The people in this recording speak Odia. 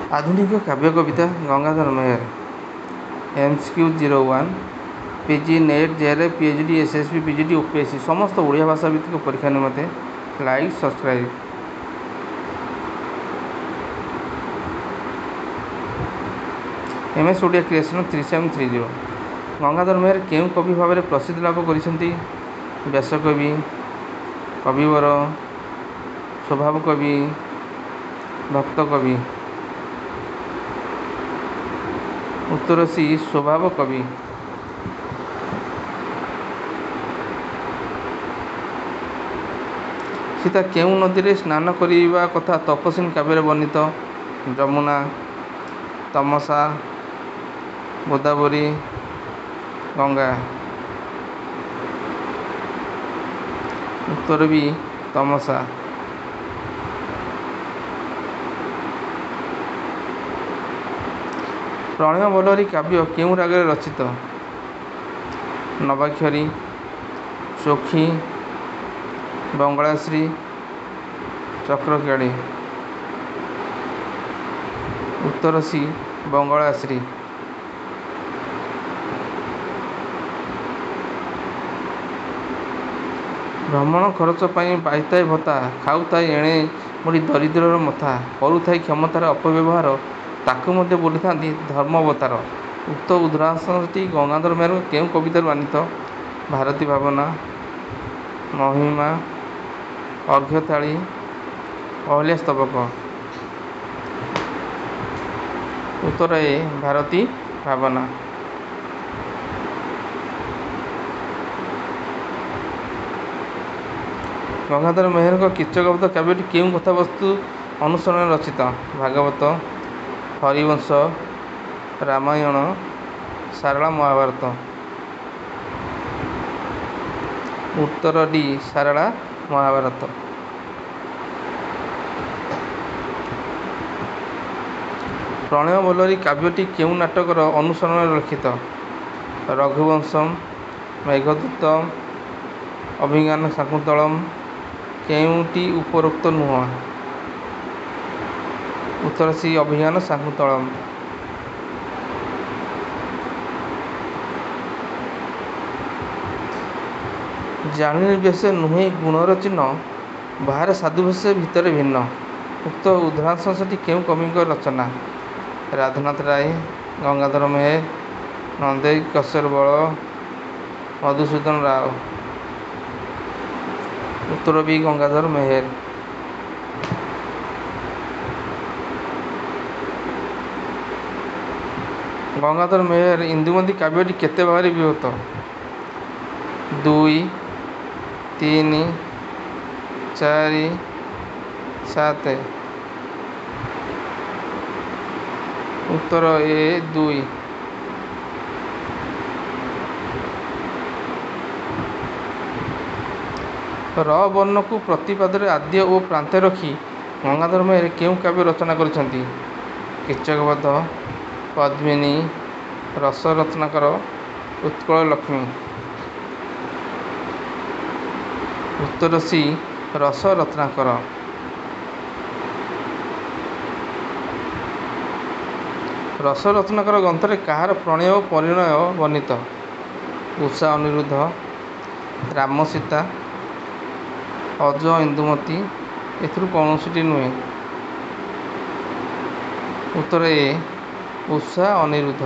ଆଧୁନିକ କାବ୍ୟ କବିତା Gangadhar Meher. MCQ 01, PG, NET, JRF, PhD, SSB, PGT, OPSC ସମସ୍ତ ଓଡ଼ିଆ ଭାଷା ଭିତ୍ତିକ ପରୀକ୍ଷା ନିମନ୍ତେ like, subscribe. MS Odia creation 3730। Gangadhar Meher କେଉଁ କବି ଭାବରେ ପ୍ରସିଦ୍ଧି ଲାଭ କରିଛନ୍ତି? ବ୍ୟାସକବି, କବିବର, ସ୍ୱଭାବ କବି, ଭକ୍ତ କବି। ଉତ୍ତର ସି, ସ୍ୱଭାବ କବି। ସୀତା କେଉଁ ନଦୀରେ ସ୍ନାନ କରିବା କଥା ତପସ୍ୱିନୀ କାବ୍ୟରେ ବର୍ଣ୍ଣିତ? ଯମୁନା, ତମସା, ଗୋଦାବରୀ, ଗଙ୍ଗା। ଉତ୍ତର ବି, ତମସା। ପ୍ରଣୟ ବଲ୍ଲରୀ କାବ୍ୟ କେଉଁ ରାଗରେ ରଚିତ? ନବାକ୍ଷରୀ, ଚୋଖୀ, ବଙ୍ଗଳାଶ୍ରୀ, ଚକ୍ରକେଳି। ଉତ୍ତର ସି, ବଙ୍ଗଳାଶ୍ରୀ। ଭ୍ରମଣ ଖରଚ ପାଇଁ ପାଇଥାଏ ଭତ୍ତା, ଖାଉଥାଏ ଏଣେ ମୋଡ଼ି ଦରିଦ୍ରର ମଥା, କରୁଥାଏ କ୍ଷମତାର ଅପବ୍ୟବହାର, ତାକୁ ମଧ୍ୟ ବୋଲିଥାନ୍ତି ଧର୍ମାବତାର। ଉକ୍ତ ଉଦ୍ଧୃତାଂଶଟି ଗଙ୍ଗାଧର ମେହେରଙ୍କ କେଉଁ କବିତାରୁ ଆନୀତ? ଭାରତୀ ଭାବନା, ମହିମା, ଅର୍ଘ୍ୟଥାଳି, ଅହଲ୍ୟା ସ୍ତବକ। ଉତ୍ତର ଏ, ଭାରତୀ ଭାବନା। ଗଙ୍ଗାଧର ମେହେରଙ୍କ କୀଚକବଧ କାବ୍ୟଟି କେଉଁ କଥାବସ୍ତୁ ଅନୁସରଣରେ ରଚିତ? ଭାଗବତ, ହରିବଂଶ, ରାମାୟଣ, ସାରଳା ମହାଭାରତ। ଉତ୍ତର ଡି, ସାରଳା ମହାଭାରତ। ପ୍ରଣୟ ବଲ୍ଲରୀ କାବ୍ୟଟି କେଉଁ ନାଟକର ଅନୁସରଣରେ ଲିଖିତ? ରଘୁବଂଶମ୍, ମେଘଦୂତ, ଅଭିଜ୍ଞାନ ଶାକୁନ୍ତଳମ୍। କେଉଁଟି ଉପରୋକ୍ତ ନୁହେଁ? ଉତ୍ତର ସି, ଅଭିଜ୍ଞାନ ଶାକୁନ୍ତଳମ୍। ଜାଣିଲି ବେଶ ନୁହେଁ ଗୁଣର ଚିହ୍ନ, ବାହାରେ ସାଧୁବେଶ ଭିତରେ ଭିନ୍ନ। ଉକ୍ତ ଉଦ୍ଧୃତାଂଶଟି କେଉଁ କବିଙ୍କ ରଚନା? ରାଧାନାଥ ରାୟ, ଗଙ୍ଗାଧର ମେହେର, ନନ୍ଦକିଶୋର ବଳ, ମଧୁସୂଦନ ରାଓ। ଉତ୍ତର ବି, ଗଙ୍ଗାଧର ମେହେର। ଗଙ୍ଗାଧର ମେହେର ଇନ୍ଦୁମତୀ କାବ୍ୟଟି କେତେ ଭାଗରେ ବିଭକ୍ତ? 2, 3, 4, 7। ଉତ୍ତର ଏ, 2। ର ବର୍ଣ୍ଣକୁ ପ୍ରତିପାଦରେ ଆଦ୍ୟ ଓ ପ୍ରାନ୍ତେ ରଖି ଗଙ୍ଗାଧର ମେହେର କେଉଁ କାବ୍ୟ ରଚନା କରିଛନ୍ତି? କୀଚକବଧ, ପଦ୍ମିନୀ, ରସରତ୍ନାକର, ଉତ୍କଳଲକ୍ଷ୍ମୀ। ଉତ୍ତର ସି, ରସରତ୍ନାକର। ରସରତ୍ନାକର ଗ୍ରନ୍ଥରେ କାହାର ପ୍ରଣୟ ଓ ପରିଣୟ ବର୍ଣ୍ଣିତ? ଉଷା ଅନିରୁଦ୍ଧ, ରାମ ସୀତା, ଅଜ ଇନ୍ଦୁମତୀ। ଏଥିରୁ କୌଣସିଟି ନୁହେଁ। ଉତ୍ତର ଏ, ଉଷା ଅନିରୁଦ୍ଧ।